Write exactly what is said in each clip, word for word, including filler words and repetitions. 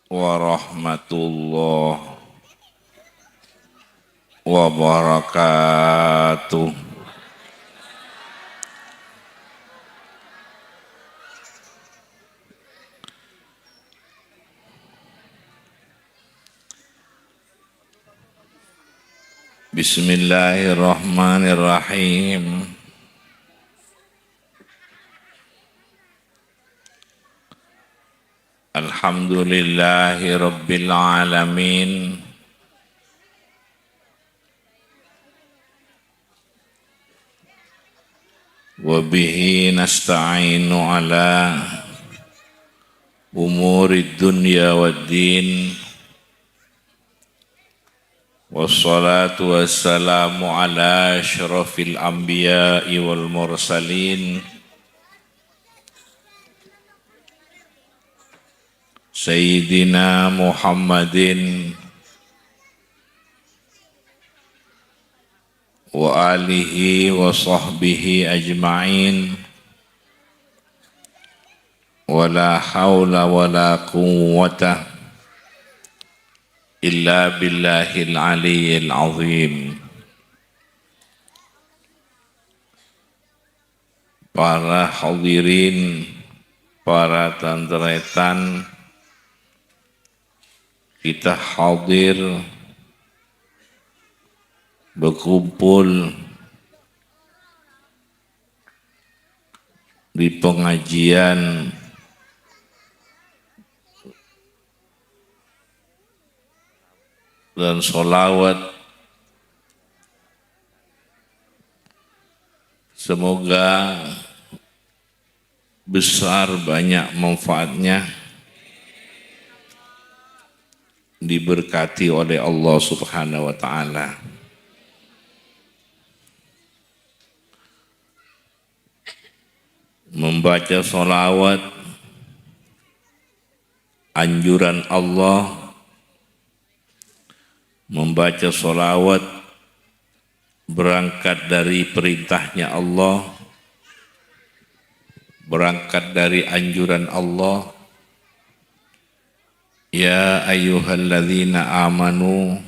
warahmatullahi wabarakatuh. Bismillahirrahmanirrahim. Alhamdulillahi rabbil alamin. Wa bihi nasta'inu ala umurid dunya wad din. Wassalatu wassalamu ala asyrafil anbiya'i wal mursalin, Sayyidina Muhammadin wa alihi wa sahbihi ajma'in. Wa la haula wa la quwwata illa billahil aliyyil azim. Para hadirin, para tan-tarètan, kita hadir berkumpul di pengajian dan sholawat. Semoga besar banyak manfaatnya, diberkati oleh Allah Subhanahu wa Ta'ala. Membaca sholawat anjuran Allah, membaca sholawat berangkat dari perintahnya Allah, berangkat dari anjuran Allah. Ya ayyuhalladzina amanu,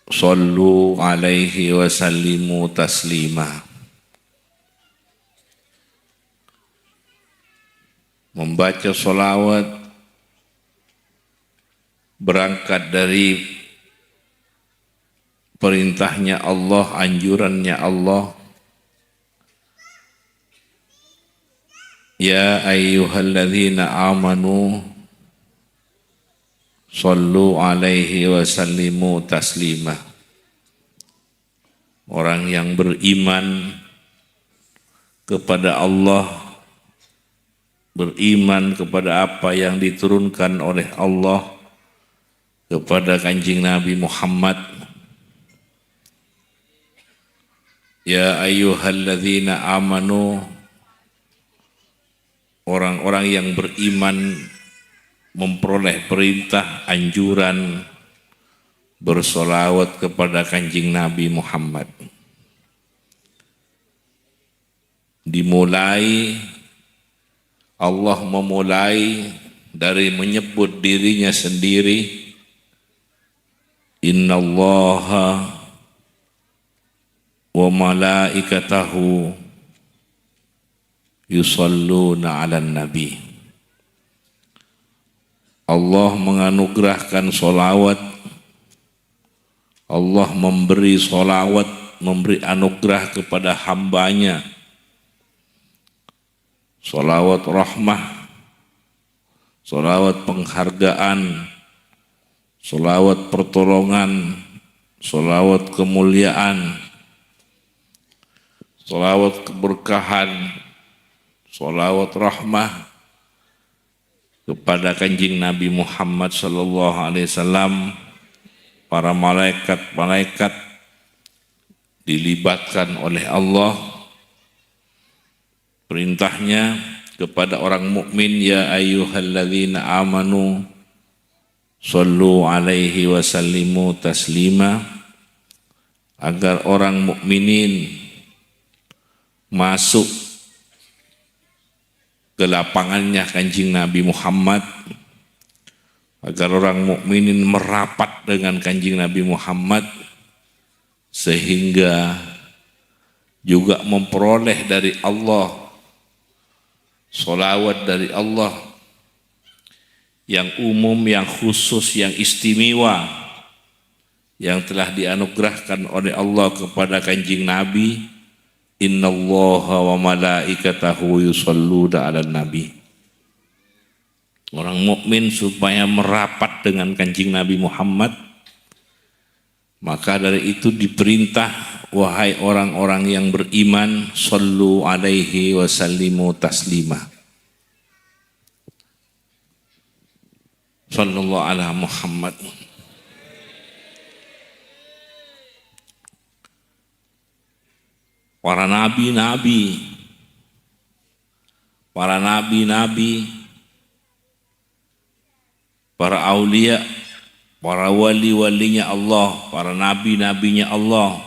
shollu alaihi wa sallimu taslima. Membaca sholawat berangkat dari perintahnya Allah, anjurannya Allah. Ya ayyuhalladzina amanu, shollu alaihi wa sallimu taslima. Orang yang beriman kepada Allah, beriman kepada apa yang diturunkan oleh Allah kepada Kanjeng Nabi Muhammad. Ya ayyuhalladzina amanu, orang-orang yang beriman memperoleh perintah, anjuran, bersolawat kepada Kanjeng Nabi Muhammad. Dimulai, Allah memulai dari menyebut dirinya sendiri, "Innallaha wa malaikatahu yusalluna 'alan nabi." Allah menganugerahkan solawat, Allah memberi solawat, memberi anugerah kepada hambanya. Solawat rahmah, solawat penghargaan, solawat pertolongan, solawat kemuliaan, solawat keberkahan, solawat rahmah kepada Kanjeng Nabi Muhammad sallallahu alaihi wasallam, para malaikat-malaikat dilibatkan oleh Allah. Perintahnya kepada orang mukmin, "Ya ayyuhalladzina amanu, shollu alaihi wa sallimu taslima," agar orang mukminin masuk kelapangannya Kanjeng Nabi Muhammad, agar orang mukminin merapat dengan Kanjeng Nabi Muhammad, sehingga juga memperoleh dari Allah, sholawat dari Allah yang umum, yang khusus, yang istimewa, yang telah dianugerahkan oleh Allah kepada Kanjeng Nabi, "Innallaha wa malaikatahu yusalluna 'alan nabi." Orang mukmin supaya merapat dengan Kanjeng Nabi Muhammad, maka dari itu diperintah, "Wahai orang-orang yang beriman, sallu alaihi wa sallimu taslima." Sallallahu ala Muhammad. Para nabi-nabi, para nabi-nabi, para aulia, para wali-walinya Allah, para nabi-nabinya Allah,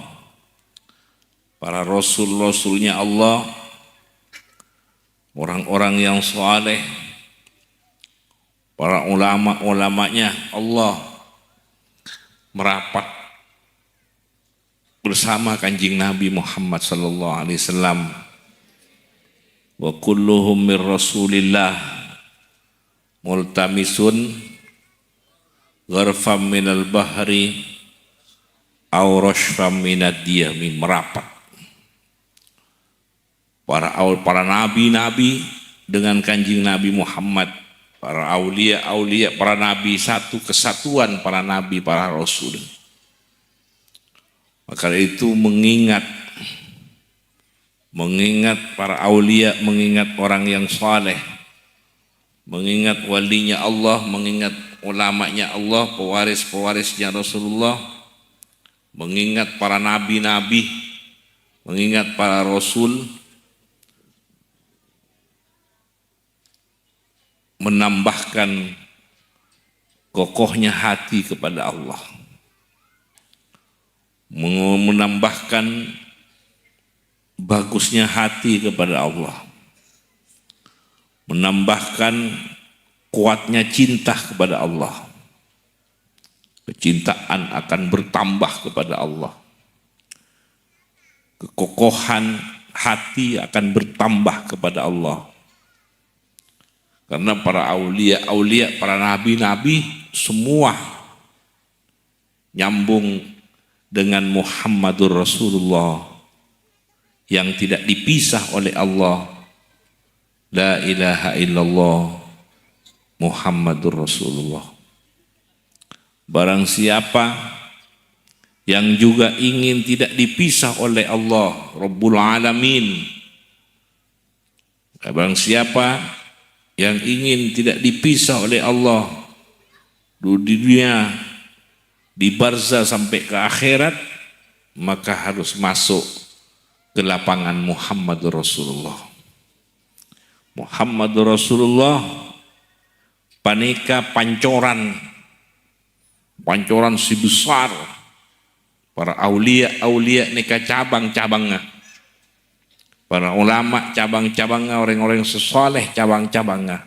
para rasul-rasulnya Allah, orang-orang yang saleh, para ulama-ulamanya Allah merapat bersama Kanjeng Nabi Muhammad sallallahu alaihi wasallam. "Wa kulluhum min Rasulillah multamisun gharfam minal bahri aw rasyfam minad diyami." Merapat. Para au-, para nabi-nabi dengan Kanjeng Nabi Muhammad, para aulia-aulia, para nabi, satu kesatuan para nabi, para rasul. Maka dari itu, mengingat, mengingat para aulia, mengingat orang yang saleh, mengingat walinya Allah, mengingat ulamanya Allah, pewaris-pewarisnya Rasulullah, mengingat para nabi-nabi, mengingat para rasul, menambahkan kokohnya hati kepada Allah, meng-, menambahkan bagusnya hati kepada Allah, menambahkan kuatnya cinta kepada Allah. Kecintaan akan bertambah kepada Allah. Kekokohan hati akan bertambah kepada Allah. Karena para aulia-aulia, para nabi-nabi, semua nyambung dengan Muhammadur Rasulullah yang tidak dipisah oleh Allah. La ilaha illallah Muhammadur Rasulullah. Barang siapa yang juga ingin tidak dipisah oleh Allah Rabbul Alamin, barang siapa yang ingin tidak dipisah oleh Allah di dunia, di barzah sampai ke akhirat, maka harus masuk ke lapangan Muhammadur Rasulullah. Muhammadur Rasulullah panèka pancoran, pancoran sè besar. Para aulia-aulia nèka cabang-cabangnga. Para ulama cabang-cabangnga, orèng-orèng sè saleh cabang-cabangnga.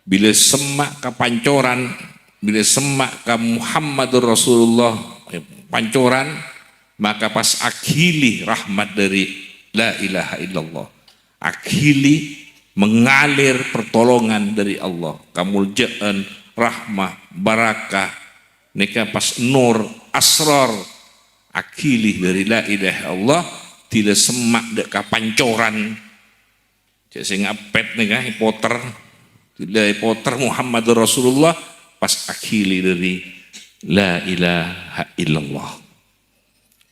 Bilâ semma' ka pancoran, bilâ semma' ka Muhammadur Rasulullah, eh, pancoran, maka pas aghili rahmat dâri la ilaha illallah. Aghili mengalir pertolongan dâri Allah. Kamoljâ'ân, rahmat, barakah, nèka pas nur, asrar, aghili dâri la ilaha illallah, bilâ semma' dâ' ka pancoran. Cè' sè ngapèt nèka èpoter. Bilâ èpoter Muhammadur Rasulullah, pas aghili dâri la ilaha illallah.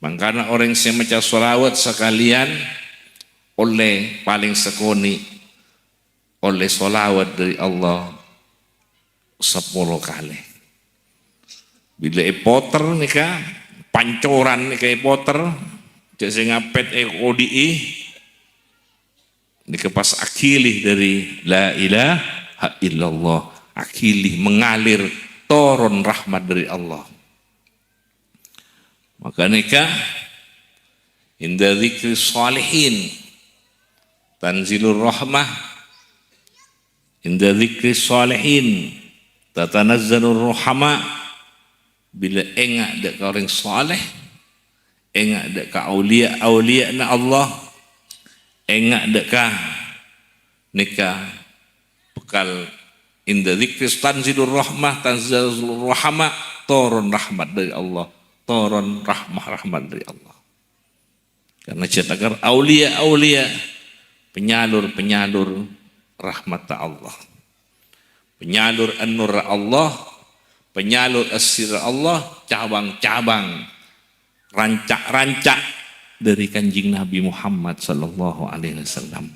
Mangkana orèng sè maca shalawat sakalèyan ollè palèng sakonè' ollè shalawat dâri Allah sapolo kalè. Bilâ èpoter nèka, pancoran nèka èpoter, cè' sè ngapèt èodi'i, nèka pas aghili dâri la ilaha illallah, aghili mengalir toron rahmat dâri Allah. Maka nèka, inda dzikri shalihin tanzilur rahmah, Inda dzikri shalihin tatanazzalur rahma. Bilâ enga' dâ' ka orèng saleh, enga' dâ' ka auliya-auliyana Allah, enga' dâ' ka nèka bhâkal inda dzikri tanzilur rahmah, tanzilur rahma, toron rahmat dâri Allah, toron rahmah-rahmat dâri Allah. Karena jhâ' takar auliya-auliya, penyalur-penyalur rahmatta Allah. Penyalur an-nur Allah, penyalur as-sirr Allah, cabang-cabang, ranca'-ranca' dâri Kanjeng Nabi Muhammad sallallahu alaihi wasallam.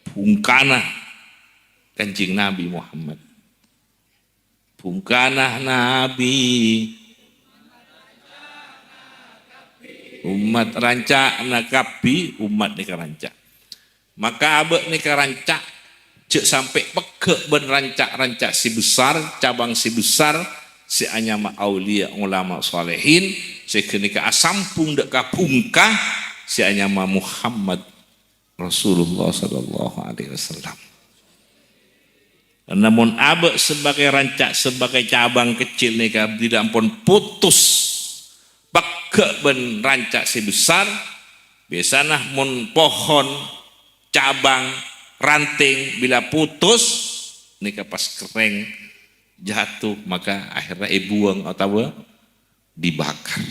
Bhungkana Kanjeng Nabi Muhammad. Bhungkana Nabi. Ommat ranca'na kabbhi, ommat nèka ranca'. Maka abâ' nèka ranca', jhâ' sampè' pegghâ' bân ranca'-ranca' sè besar, cabang sè besar, sè anyama auliya, ulama, shalihin, sè ghânèka asambhung dâ' ka bhungka, sè anyama Muhammad Rasulullah sallallahu alaihi wasallam. Karena mon abâ' sebagai ranca', sebagai cabang kecil nèka bilâ ampon putus pegghâ' bân ranca' sè besar, biasana mon pohon, cabang, ranting bilâ putus, nèka pas kerrèng, jatuh, maka akhirnya èbuwâng otabâ dibakar.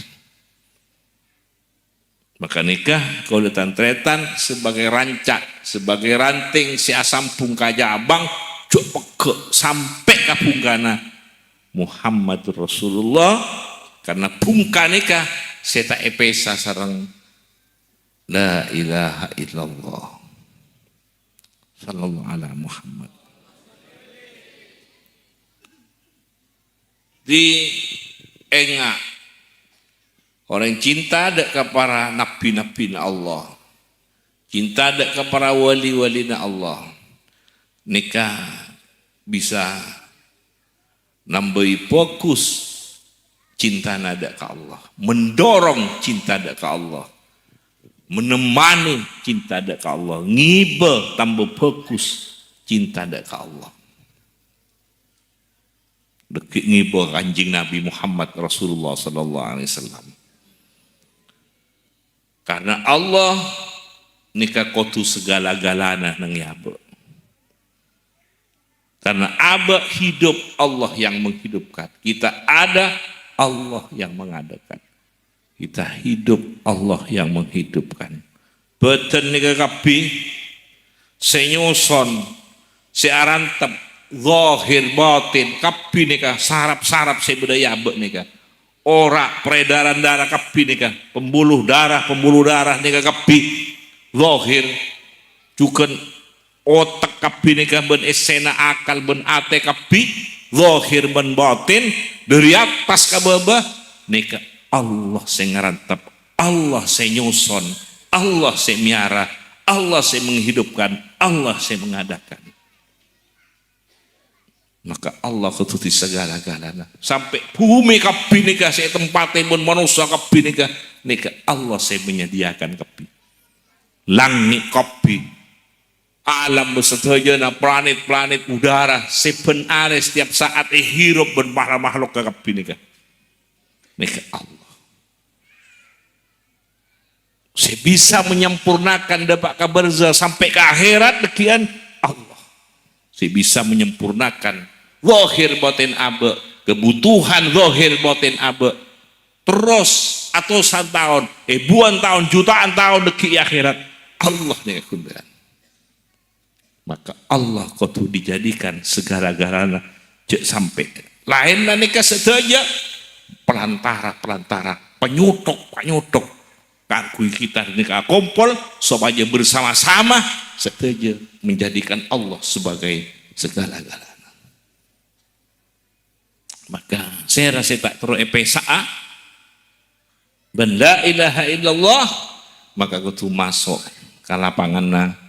Maka nèka kaulâ tan-tarètan sebagai ranca', sebagai ranting sè asambhung ka cabang, jhâ' pegghâ' sampè' ka bhungkana Muhammadur Rasulullah, karena bhungka nèka sè ta' èpèsa sareng la ilaha illallah. Sallallahu ala Muhammad. Di enga'. Orèng cinta dâ' ka para nabbhi-nabbhina Allah. Cinta dâ' ka para wali-walina Allah. Nèka bisa nambâi fokus cintana dâ' ka Allah. Mendorong cinta dâ' ka Allah. Menemani cinta dâ' ka Allah. Ngibâ tambâ fokus cinta dâ' ka Allah. Dhâggi' ngibâ Kanjeng Nabi Muhammad Rasulullah sallallahu alaihi wasallam. Karena Allah nèka kodhu segala-galana neng è abâ'. Karena abâ' hidup, Allah yang menghidupkan. Kita ada, Allah yang mengadakan. Kita hidup, Allah yang menghidupkan. Bhâdhân nèka kabbhi sè nyoson, sè arantep, zahir, batin, kabbhi nèka sarap-sarap sè bâdâ è abâ' nèka. Ora' peredaran darah kabbhi nèka, pembuluh darah, pembuluh darah nèka kabbhi, zahir, jhughân otek kabbhi nèka bân essèna akal bân atè kabbhi, zahir bân batin, dhâri attas ka bâbâ, nèka Allah sè ngarantep, Allah sè nyoson, Allah sè mèyara, Allah sè menghidupkan, Allah sè mengadakan. Maka Allah kodhu dhâddhi segala-galana. Sampè' bhumè kabbhi nèka sè ètempatè bân manossa kabbhi nèka, nèka Allah sè menyediakan kabbhi. Langngè' kabbhi. Alam sadhâjâna, planet-planet, udara, sè bân arè setiap saat èhirop bân para makhlukka kabbhi nèka. Nèka Allah. Sè bisa menyempurnakan dâpa' ka barzah sampè' ka akhèrat dhâggi'ân Allah. Sè bisa menyempurnakan zahir batin abâ', kebutuhan zahir batin abâ'. Terros atosan taon, èbuwân taon, jutaan taon dhâggi' è akhèrat. Allah nèka ghun bhârâng. Maka Allah kodhu dijadikan segala-galana, jhâ' sampè' laènna nèka sadhâjâ pelantara-pelantara, panyuthok-panyuthok kaangghuy kita nèka akompol sopajâ bersama-sama sadhâjâ menjadikan Allah sebagai segala-galana. Maka sèra sè ta' terro èpèsa'a bân la ilaha illallah, maka kodhu maso' ka lapanganna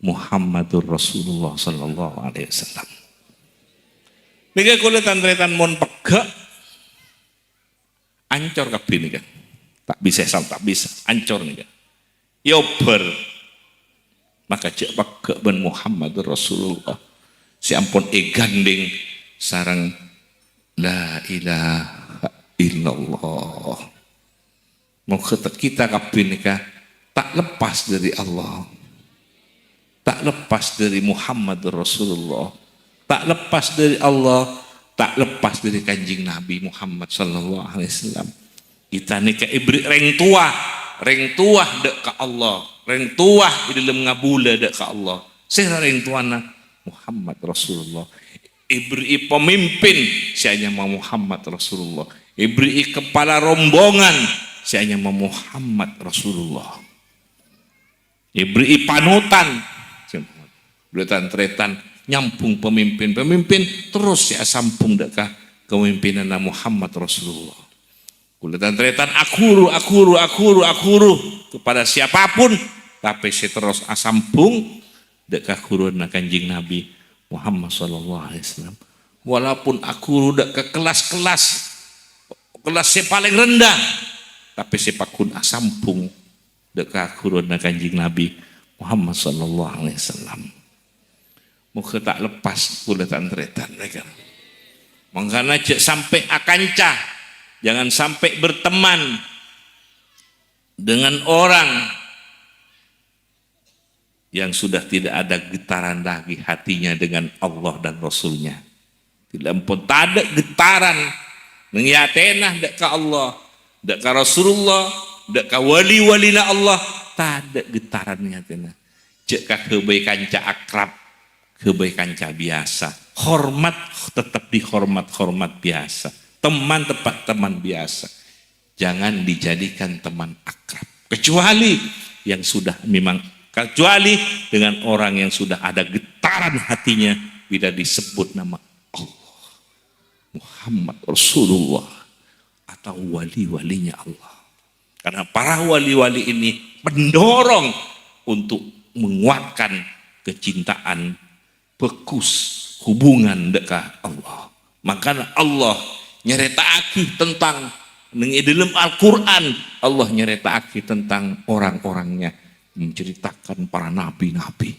Muhammadur Rasulullah sallallahu alaihi wasallam. Nèka kaulâ tan-tarètan mon pegghâ', ancor kabbhi nèka. Ta' bisa, sal ta' bisa, ancor nèka. Èobbhâr. maka jhâ' pegghâ' bân Muhammadur Rasulullah sè ampon èghândhèng sareng la ilaha illallah. Moghâ ta-, kita kabbhi nèka ta' lepas dhâri Allah. Ta' lepas dhâri Muhammad Rasulullah. Ta' lepas dhâri Allah. Ta' lepas dhâri Kanjeng Nabi Muhammad sallallahu alaihi wasallam. Kita nèka èberri' rèng towa. Rèng towa dâ' ka Allah. Rèng towa è dâlem ngabulâ dâ' ka Allah. Sèra rèng towana? Muhammad Rasulullah. Èberri'i pamimpin sè anyama Muhammad Rasulullah. Èberri'i kepala rombongan sè anyama Muhammad Rasulullah. Èberri'i panutan. Kaulâ tan-tarètan nyambhung pamimpin-pamimpin terros sè asambhung dâ' ka kepemimpinanna Muhammad Rasulullah. Kaulâ tan-tarètan aghuru, aghuru, aghuru, aghuru kepada siapapun, tapè sè terros asambhung dâ' ka ghuruwanna Kanjeng Nabi Muhammad sallallahu alaihi wasallam. Walaupun aghuru dâ' ka kelas-kelas, kelas sè palèng rendah, tapè sè pagghun asambhung dâ' ka ghuruwanna Kanjeng Nabi Muhammad sallallahu alaihi wasallam. Moghâ ta' lepas kaulâ tan-tarètan nèka. Mangkana jhâ' sampè' akanca, jangan sampai berteman dengan orang yang sudah tidak ada getaran lagi hatinya dengan Allah dan Rasul-Nya. Bilâ ampon tadâ' getaran neng è atèna dâ' ka Allah, dâ' ka Rasulullah, dâ' ka wali-walina Allah, tadâ' getaran neng è atèna. Jhâ' kaghâbây kanca akrab, ghâbây kanca biyasa. Hormat tetap dihormat, hormat biyasa. Teman tetap teman biyasa. Jangan dijadikan teman akrab. Kecuali yang sudah memang, kecuali dengan orang yang sudah ada getaran hatinya bila disebut nama Allah, Muhammad Rasulullah, atau wali-walinya Allah. Karena para wali-wali ini mendorong untuk menguatkan kecintaan bhâghus hubungan dâ' ka Allah. Mangkana Allah nyarèta'aghi tentang, neng è dâlem Al-Qur'an, Allah nyarèta'aghi tentang orang-orangnya, menceritakan para nabi-nabi.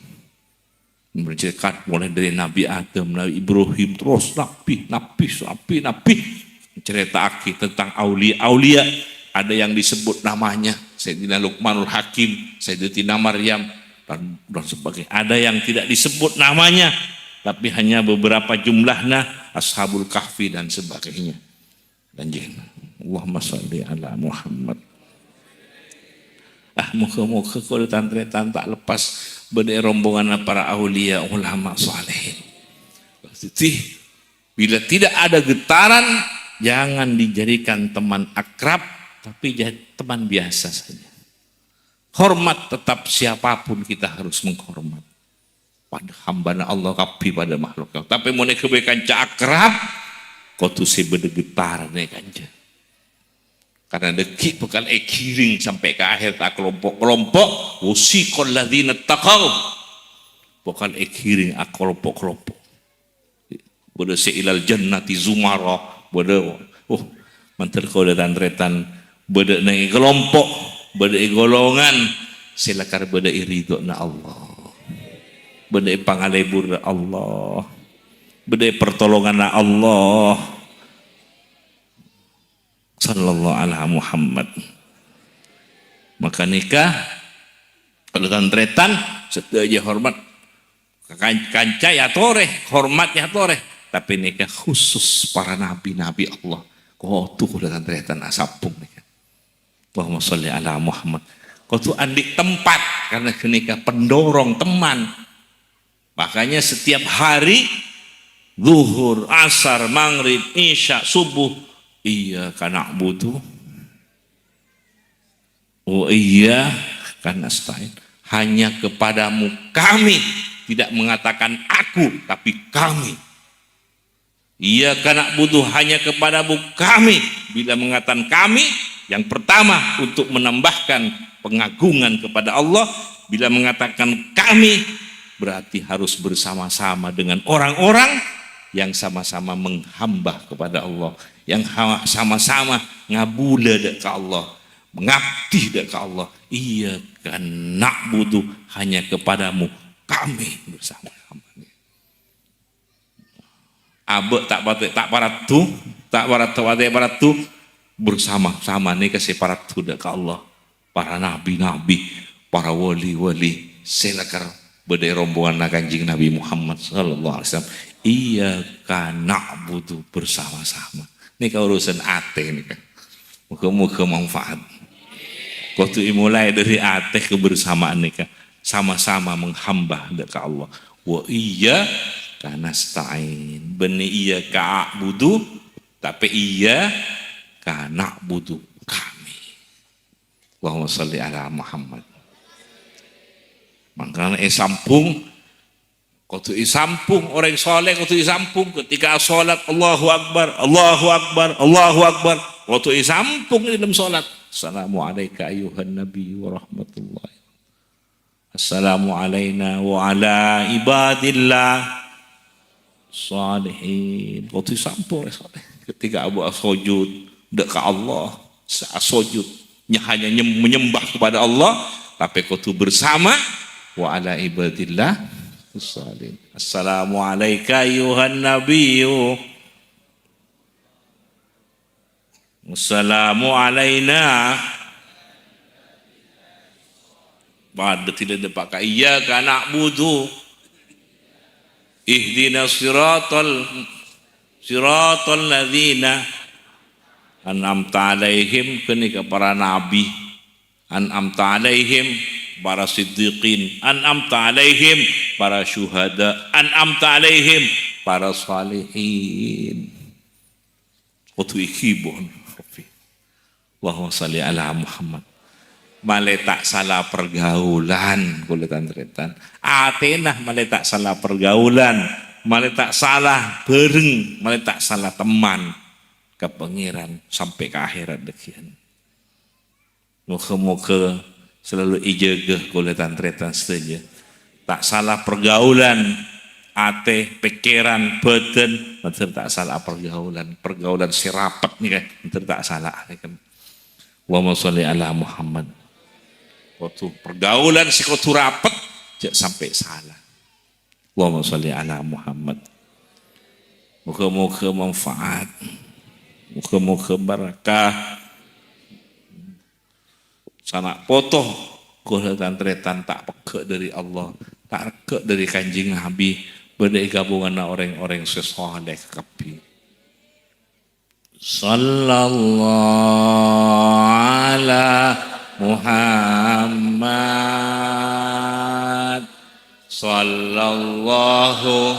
Menceritakan mulai dari Nabi Adam, Nabi Ibrahim, terros nabi, nabi, nabi, nabi. Menceritakan tentang aulia-aulia. Ada yang disebut namanya, Sayyidina Luqmanul Hakim, Sayyidatina Maryam, dan, dan sebagainya. Ada yang tidak disebut namanya, tapi hanya beberapa jumlahnya, Ashabul Kahfi dan sebagainya. Kanjeng. Allahumma shalli ala Muhammad. Ah, moghâ-moghâ kaulâ tan-tarètan ta' lepas bâdâ è rombonganna para aulia, ulama, salihin. Jadi, bila tidak ada getaran, jangan dijadikan teman akrab, tapi jadi teman biasa saja. Hormat tetap, siapapun kita harus menghormat. Padâ hambâna Allah kabbhi, padâ makhluk. Tapè mon èghâbây kanca akrab, kodhu sè bâdâ getaranna kanca. Karena dhâggi' bhâkal èghiring sampè' ka akhèr, ta' kalompo'-kalompo', wasiqal ladzina taqau. Bhâkal èghiring akalompo'-kalompo'. Bâdâ sè ilal jannati zumara, bâdâ, oh, mandhâr kaulâ tan-tarètan, bâdâ neng è kalompo', bâdâ è golongan sè lakar bâdâ è ridhona Allah. Bâdâ è pangalèburra Allah. Bâdâ è partolonganna Allah. Sallallahu ala Muhammad. Maka nèka, kaulâ tan-tarètan, sadhâjâ hormat. Kan-, kanca èyatorè, hormat èyatorè. Tapè nèka khusus para nabi-nabi Allah. Kodhu kaulâ tan-tarètan asambhung nèka. Allahumma shalli ala Muhammad. Kodhu andi' tempat, karena ghânèka pendorong teman. Makanya setiap hari, zuhur, asar, maghrib, isya, subuh, iyyaka na'budu wa iyyaka nasta'in. Hanya kepadamu kami, tidak mengatakan aku, tapi kami. Iyyaka na'budu, hanya kepadamu kami. Bila mengatakan kami, yang pertama untuk menambahkan pengagungan kepada Allah. Bila mengatakan kami, berarti harus bersama-sama dengan orang-orang yang sama-sama menghamba kepada Allah, yang ha-, sama-sama ngabulâ dâ' ka Allah, mengabdi dâ' ka Allah. Iyâ, "Iyyaka na'budu," hanya kepadamu kami bersama-sama. Abâ' ta' patè, ta' paraddu, ta' paraddu, patè paraddu, bersama-sama nèka sè paraddu dâ' ka Allah. Para nabi-nabi, para wali-wali sè lakar bâdâ è rombonganna Kanjeng Nabi Muhammad sallallahu alaihi wasallam. "Iyyaka na'budu," bersama-sama. Nèka urusan atè nèka. Moga-moga manfaat. Kodhu èmolaè dâri atè kebersamaan nèka. Sama-sama menghamba dâ' ka Allah. "Wa iyyaka nasta'in." Bânnè iyyaka a'budu, tapè iyyaka na'budu kami. Allahumma shalli ala Muhammad. Mangkana èsambhung, kodhu èsambhung, orèng soleh kodhu èsambhung ketika sholat, "Allahu Akbar, Allahu Akbar, Allahu Akbar." Kodhu èsambhung è dâlem sholat. "Assalamu alaika ayyuhan nabi wa rahmatullah. Assalamu alaina wa ala ibadillah shalihin." Kodhu èsambhung, ya, soleh. Ketika abâ' asojud dâ' ka Allah, sa-, asojud, ny-, hanya nyem-, menyembah kepada Allah, tapè kodhu bersama, "Wa ala ibadillah shalihin." "Assalamu alaika ayyuhan nabiyyu." "Assalamu alaina." Padâ dhilâ dâpa' ka iyyaka na'budu. Ihdinas siratal, siratal ladzina an'amta 'alaihim, ghânèka para nabi. An'amta 'alaihim, para siddiqin. An'amta 'alaihim, para syuhada. An'amta 'alaihim, para shalihin. Kodhu èghibur, Rabbi. Allahumma shalli ala Muhammad. Malè ta' sala pergaulan, kaulâ tan-tarètan. Atèna malè ta' sala pergaulan, malè ta' sala bhâreng, malè ta' sala teman ka Pangèran sampè' ka akhèrat dhâggi'ân. Moga-moga selalu èjâgâ kaulâ tan-tarètan sadhâjâ. Ta' sala pergaulan, atè, pèkkèran, bhâdhân, mandhâr ta' sala pergaulan. Pergaulan sè rapet nèka, mandhâr ta' sala nèka. Allahumma shalli ala Muhammad. Kodhu pergaulan sè kodhu rapet, jhâ' sampè' sala. Allahumma shalli ala Muhammad. Moga-moga manfaat. Moga-moga barakah. Sana' poto, kaulâ tan-tarètan ta' pegghâ' dâri Allah, ta' regghâ' dâri Kanjeng Nabi, bâdâ è ghâbunganna orèng-orèng sè soleh kabbhi. Sallallahu ala Muhammad. Sallallahu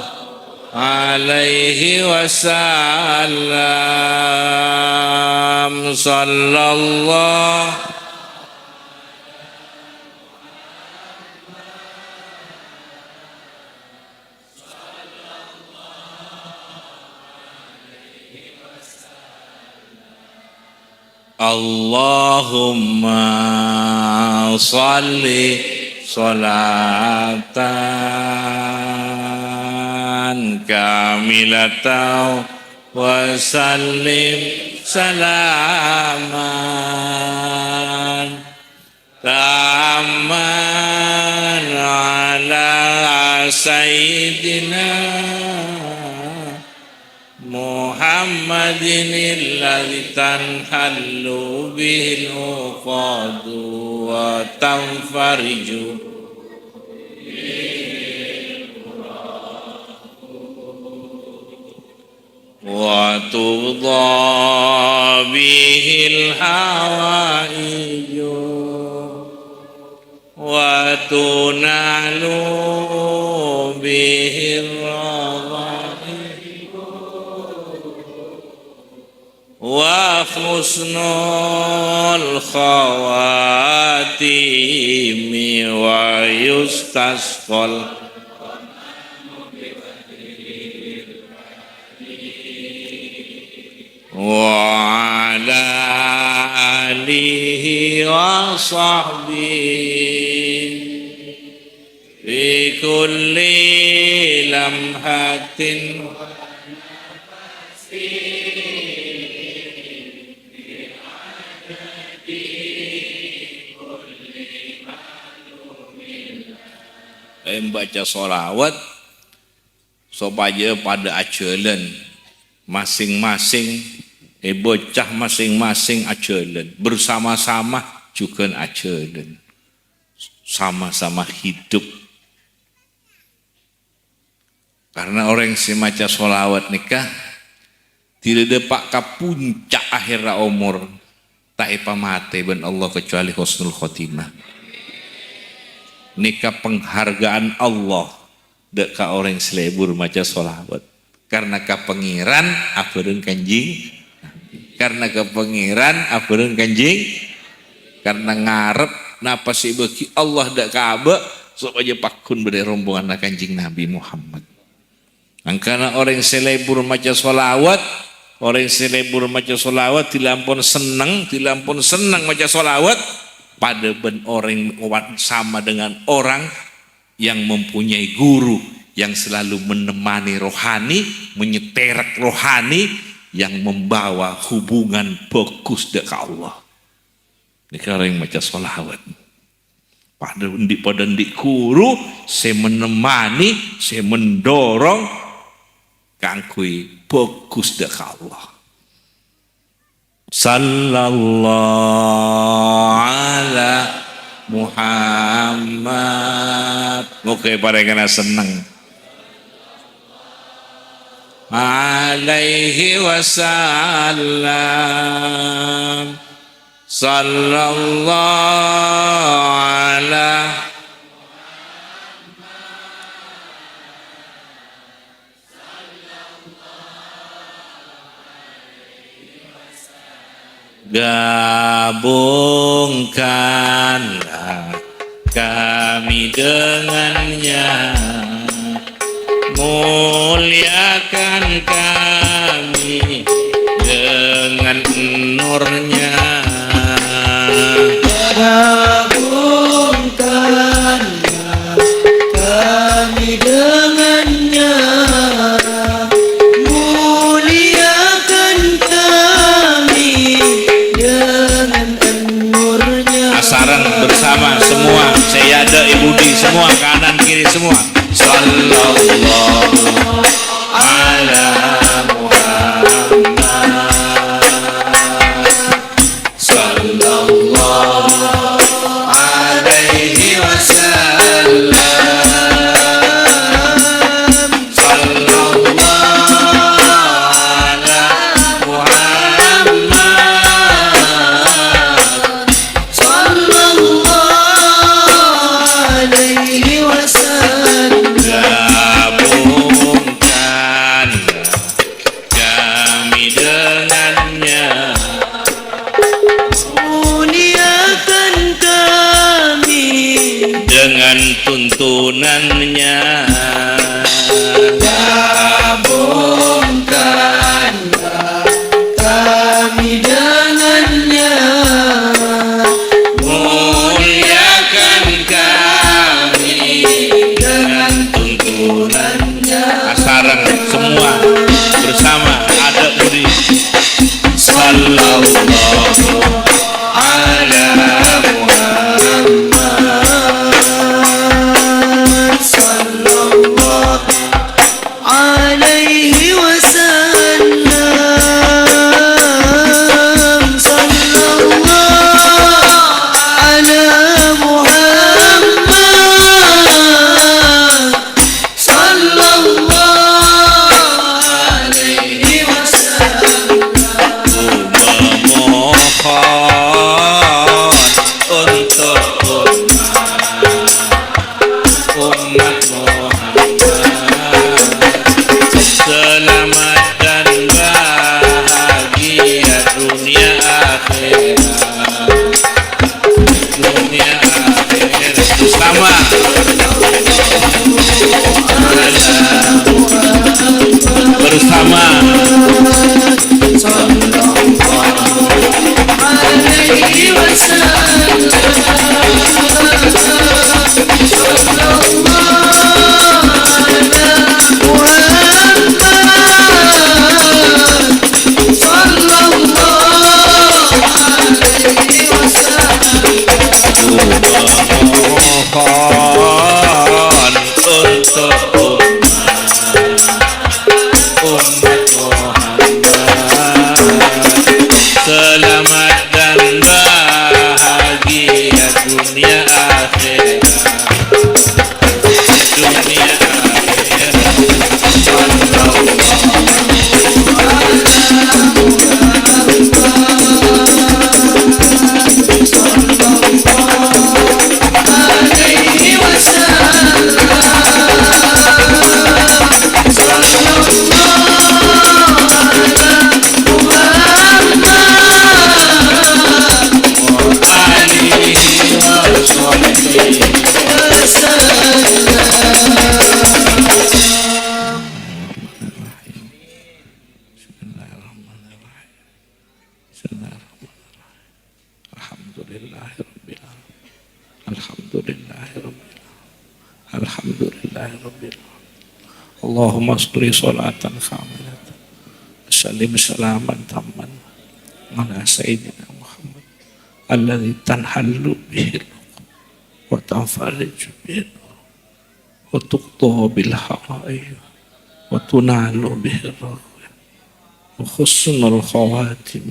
alaihi wasallam. Sallallahu Allahumma shalli sholatan kamilatan wa sallim salaman tamman ala sayyidina Muhammadin alladzi tanhallu bihil uqadu wa tanfariju wa tuqda bihil hawaiju wa tunalu bihir raghaibu wa husnul khawatimi wa yustasqal wa ala alihi wa sahbihi fi kulli lamhatin Maca sholawat sopajâ padâ ajhâlân, masing-masing, eh, bocah masing-masing ajhâlân, bersama-sama jhughân ajhâlân, sama-sama hidup. Karena orèng sè maca sholawat nèka dhilâ dâpa' ka puncak akhèrra omor, ta' èpamatè bân Allah kecuali husnul khotimah. Nèka penghargaan Allah dâ' ka orèng sè lebur maca sholawat. Karena ka Pangèran abhâreng Kanjeng Nabi. Karena ka Pangèran abhâreng Kanjeng. Karena ngarep napa sè èbâghi Allah dâ' ka abâ', sopajâ pagghun bâdâ è rombonganna Kanjeng Nabi Muhammad. Mangkana orèng sè lebur maca sholawat, orèng sè lebur maca sholawat, dhilâ ampon senneng, dhilâ ampon senneng maca sholawat, padâ bân orèng, sama dengan orang yang mempunyai guru yang selalu menemani rohani, menyeterek rohani, yang membawa hubungan bagus dâ' ka Allah. Nèka orèng maca sholawat. Padâ andi', padâ andi' guru sè menemani, sè mendorong kaangghuy bagus dâ' ka Allah. Sallallahu ala Muhammad. Moghâ èparèngana senneng. Alaihi wasallam. Sallallahu ala Gabungkanlah kami dengannya, muliakan kami dengan nurnya. Gabungkanlah kami dengannya, muliakan kami dengan nurnya. Asareng bersama semua, sè è adâ' è budi semua, kanan kiri semua. Sallallahu ala Muhammad. Sallallahu alaihi wasallam. Sallallahu ala Muhammad. Sallallahu alaihi wasallam. Gabungkan kami dengannya, muliakan kami dengan tuntunannya. Gabungkan kami dengannya, muliakan kami dengan tuntunannya. Asareng semua bersama, adâ' budi. Sallallahu ala Muhammad. Sallallahu alaihi wasallam. Sallallahu ala Muhammad. Sallallahu alaihi لله رب العالمين. الحمد لله رب العالمين. الحمد لله رب العالمين. اللهم صل صلاة كاملة وسلم سلاما تاما على سيدنا محمد الذي تنحل به العقد وتنفرج به الكرب وتقضى به الحوائج وتنال به الرغائب وحسن الخواتم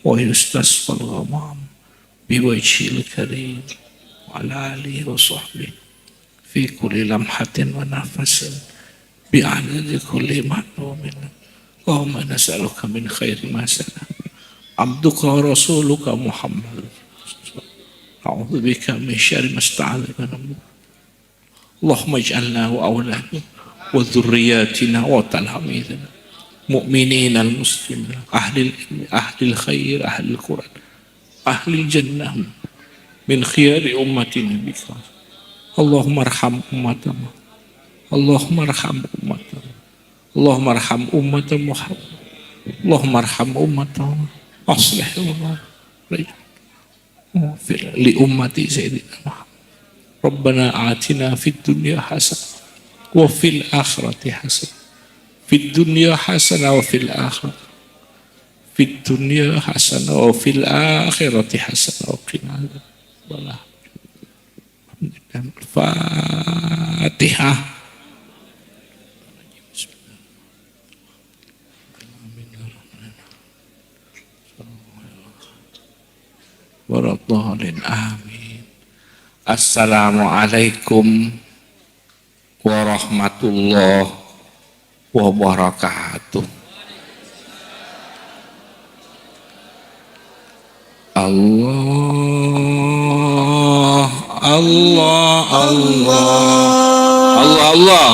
ويستسقى الغمام بوجهه الكريم وعلى آله وصحبه في كل لمحة ونفس بعدد كل معلوم. اللهم نسألك من خير ما سأل عبدك ورسولك محمد. أعوذ بك من شر ما استعاذ منه. اللهم اجعلنا وأولادنا وذرياتنا وتلاميذنا مؤمنين المسلمين أهل العلم أهل الخير أهل القرآن أهل الجنة من خيار أمة نبيك. اللهم ارحم أمة محمد. اللهم ارحم أمة محمد. اللهم ارحم أمة محمد. اللهم ارحم أمة محمد. أصلح الله. واغفر لأمة سيدنا محمد. ربنا آتنا في الدنيا حسنة وفي الآخرة حسنة. في الدنيا حسنة وفي الآخرة. في الدنيا حسنة وفي الآخرة حسنة وقنا عذاب النار. الفاتحة. ولا الضالين. آمين. السلام عليكم ورحمة الله وبركاته. الله، الله، الله. الله، الله.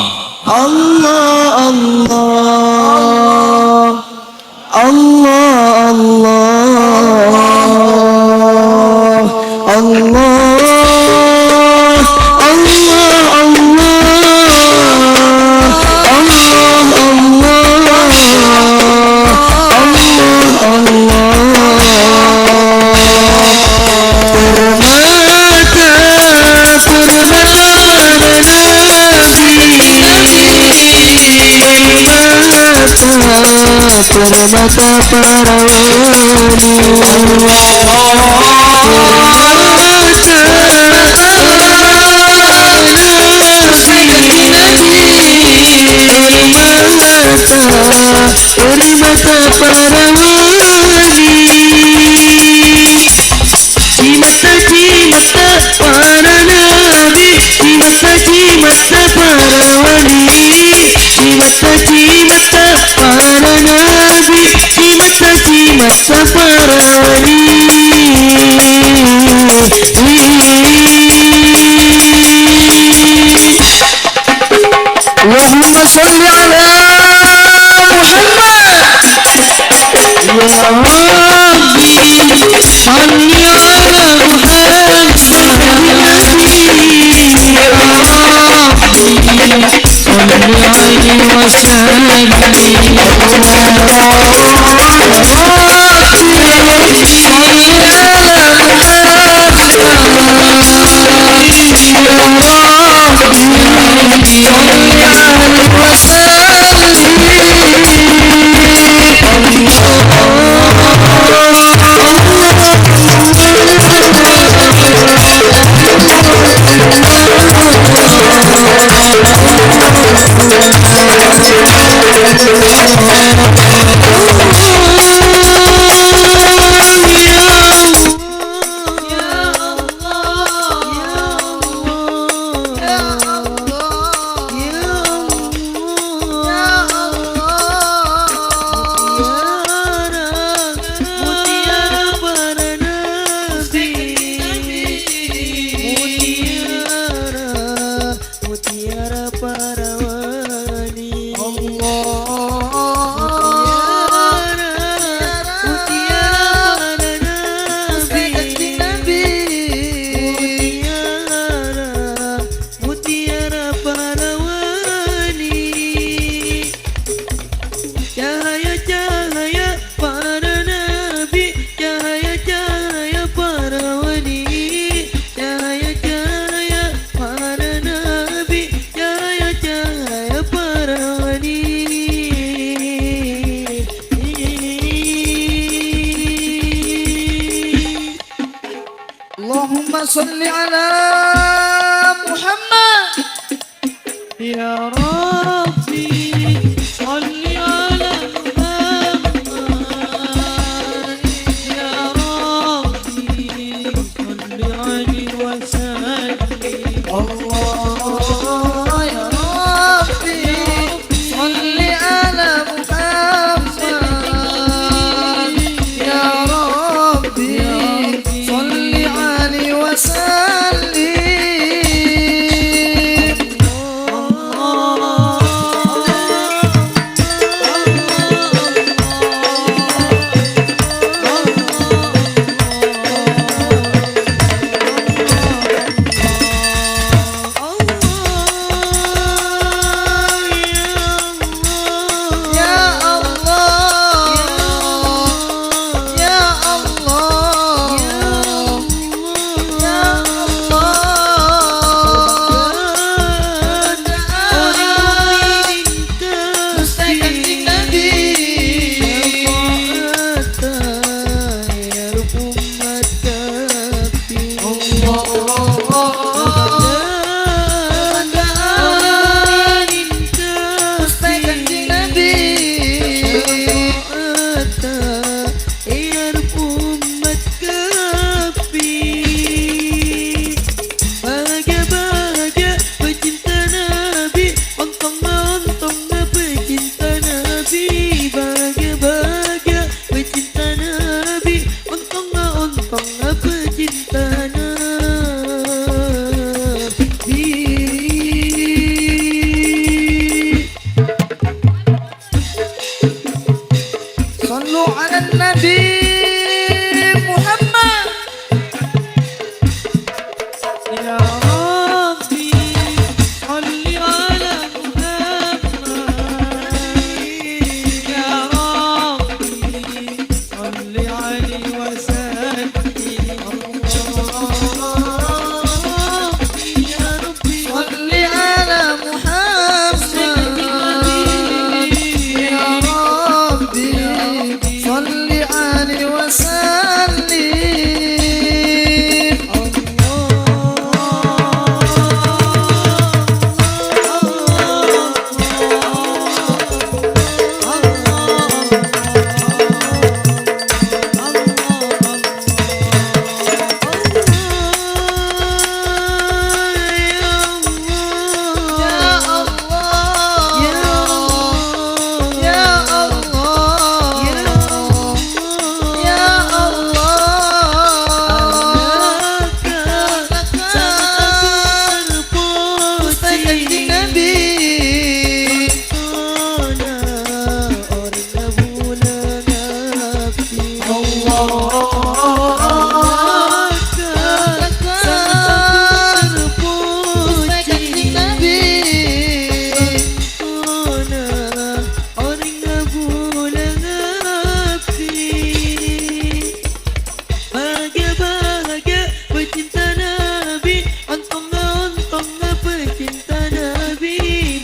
الله، الله. الله، الله. الله، الله. الله، الله. الله، الله. Permata, permata para wali. Permata, permata para wali. Permata para wali. Jimata-jimata para nabi, jimata-jimata para wali, jimata-jimata para nabi, jimata-jimata para wali. اللهم صل على محمد. يا ربي، صل على محمد. يا ربي، صل عليه وسلم. صل على محمد. يا ربي صل على محمد. يا ربي صل عليه وسلم. الله يا ربي صل على محمد. يا ربي صل عليه وسلم. Bâgâ-bâgâ pecinta Nabi, ontong-ontong pecinta Nabi, bâgâ-bâgâ pecinta Nabi, ontong-ontong pecinta Nabi. صلوا على النبي محمد. يا ربي صل على محمد. يا ربي صل عليه وسلم. يا ربي صل على محمد. يا ربي صل عليه وسلم. Bâgâ-bâgâ pecinta Nabi, ontong-ontong pecinta Nabi,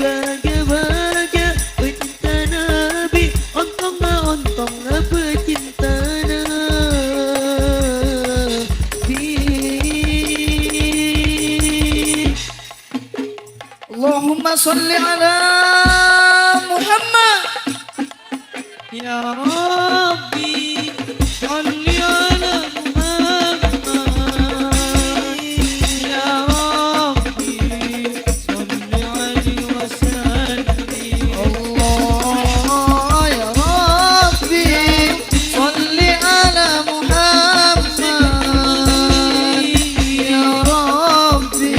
bâgâ-bâgâ pecinta Nabi, ontong-ontong pecinta Nabi. اللهم صل على محمد. يا ربي صل على محمد. يا ربي صل عليه وسلم. الله يا ربي صل على محمد. يا ربي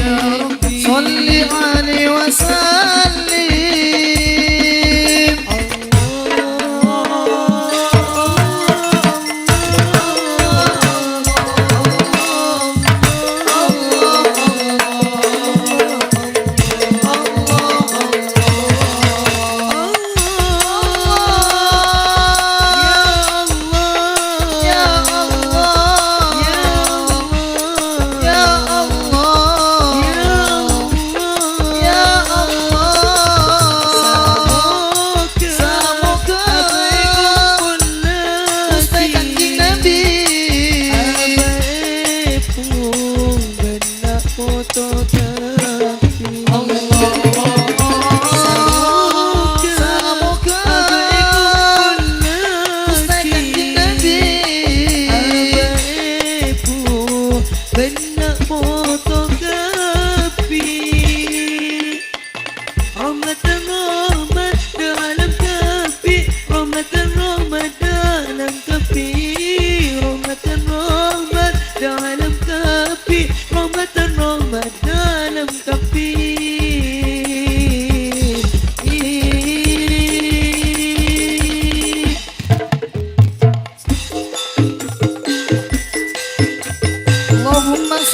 صل عليه وسلم.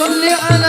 صل على